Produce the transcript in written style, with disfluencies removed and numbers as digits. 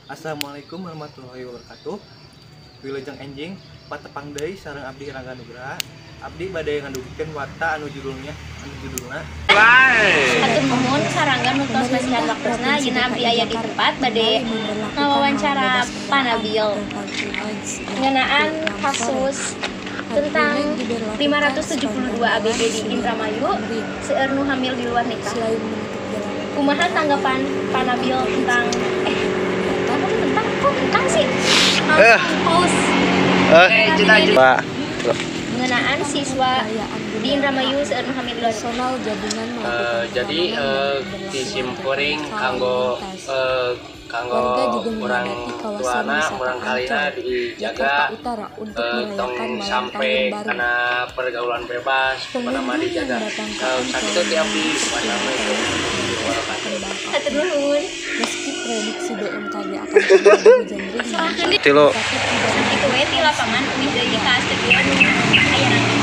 Assalamualaikum warahmatullahi wabarakatuh. Wilujeng enjing, patepang deui sareng abdi Rangga Nugraha. Abdi bade ngadugikeun warta anu judulna Hatur nuhun ka Rangga nu tos masihan waktosna. Ayeuna abdi aya di tempat bade ngawawancara Pak Nabil ngeunaan kasus tentang 572 ABG di Indramayu seueur nu hamil di luar nikah. Kumaha tanggapan Pak Nabil tentang apa tuh, tentang kok tentang sih? Pause. Pak. Ngeunaan siswa di Indramayu seueur nu hamil di luar nikah. Jadi di simkuring kanggo kanggo orang tuana murangkalihna dijaga, tong sampai karena pergaulan bebas pertama dijaga. Sakitu ti abdi. Wassalamualaikum warahmatullahi wabarakatuh. Hatur nuhun. Meski prediksi BMKG akan terjadi hujan ringan, Tilu. tapi tidak Sakitu we ti lapangan, uih deui ka studio nu aya.